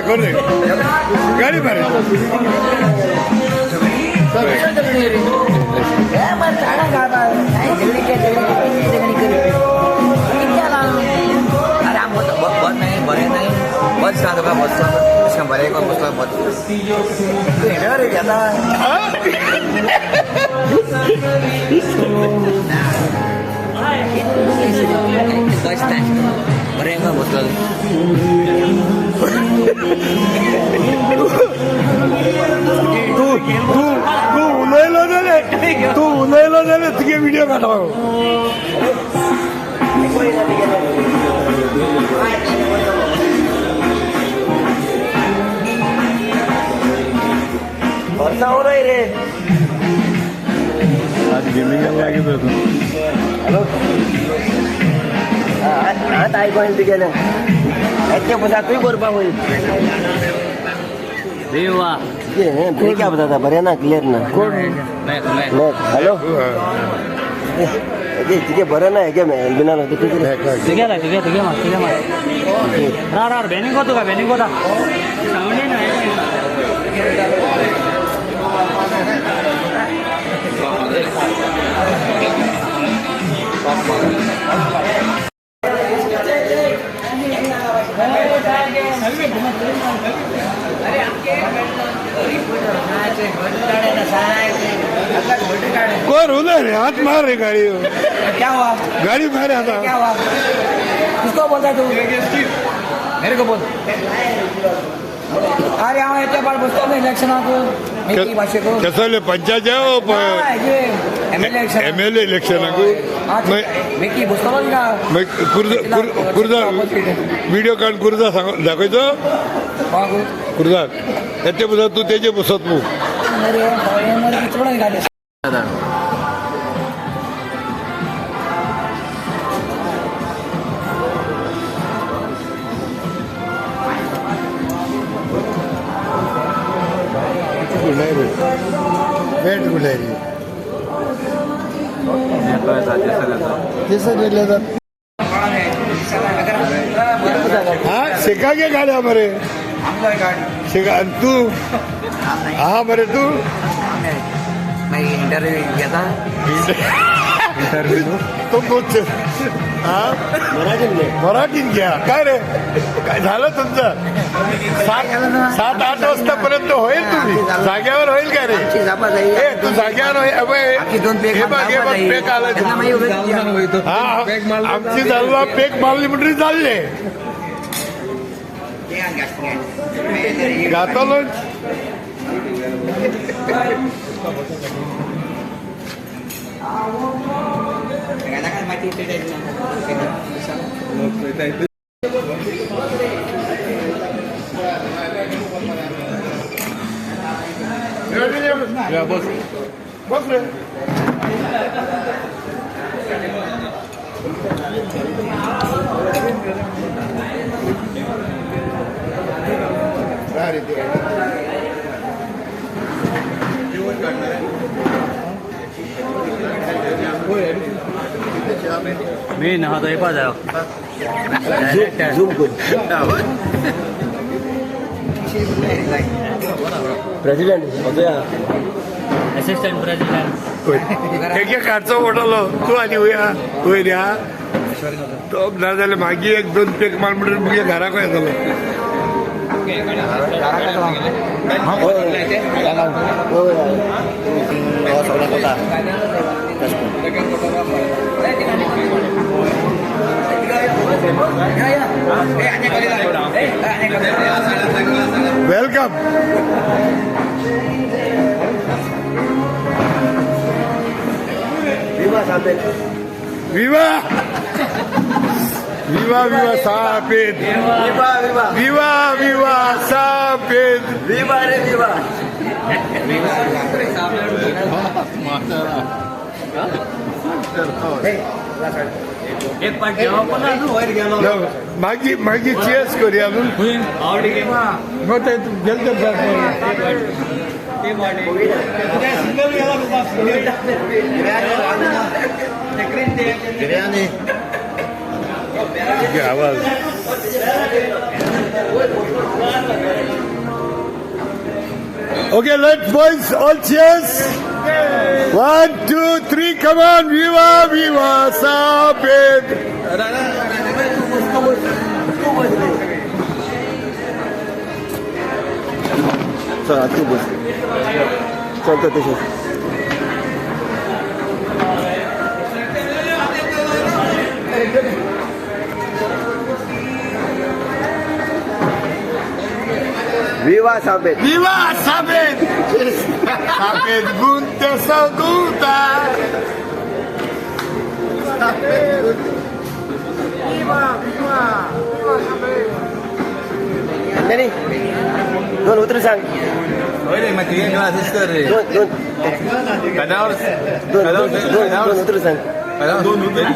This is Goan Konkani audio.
कोण रे कोण रे गाडी मारे तू तू तू उलयलो जाल्यार तू उलयलो जाल्यार तुगे व्हिडिओ काडपा. रे आज गेमिंग लागेल. हॅलो आतां आयको येयलें तुगेलें येतले पयस करपाक होईल. ब्रेक जाता बरें ना क्लियर ना. हॅलो तुगे बरें ना हेगे बिना कोण उलय रे हात मार रे गाडी. क्या हुआ? गाडी मार आता. क्या हुआ? किसको बोलता है तू? मेरे को बोल. अरे हांव येते पाट बसतो न्ही इलेक्शनाक मेकी भाशेक कसले पंचायत एमएलए इलेक्शनाक मेकी बसतलो न्ही का कुर्जा व्हिडिओ काढून कुर्जा सांग दाखयचो कुर्जाक येते बसत तू तेजे बसत मग. वेट गुलारी हा शिका गे गाड्या मरे शिका तू हा मरे तू इंटरव्यू घेता इंटरव्यू तो हा मराठीत घ्या. काय रे काय झालं तुमचं? 7-8 वाजतापर्यंत होईल. तुम्ही जाग्यावर होईल का रे? ए तू जाग्यावर होईल. पेक आला. हा आमची चालला पेक मारली म्हणजे चालले गातलो. बस बस रे. मी ना तो येपा जायो झूम कर प्रेसिडेंट असिस्टंट प्रेसिडेंट एक काढचो पडटलो तूं आनी वया वयर या तो ना जाल्यार मागीर एक दोन पेक मार म्हणून मुगे घराक येतलो. Welcome. विवा विवा विवा सापेद विवा विवा विवा विवा सापेद विवा रे विवा. एक पाट जेवण पण वयर गेलो. मागीर मागीर चेस करूया बिर्याणी. आवाज घे आवाज. Okay, let's boys all cheers. 1 2 3, come on. Viva viva साबेद. चल तू बस, चलतो तशें. विवा साबेद, विवा साबेद, साबेद गुंत सगुता. नाही, दोन उतर सांग. दोन दोन दोन दोन दोन उतर सांग. दोन उतर.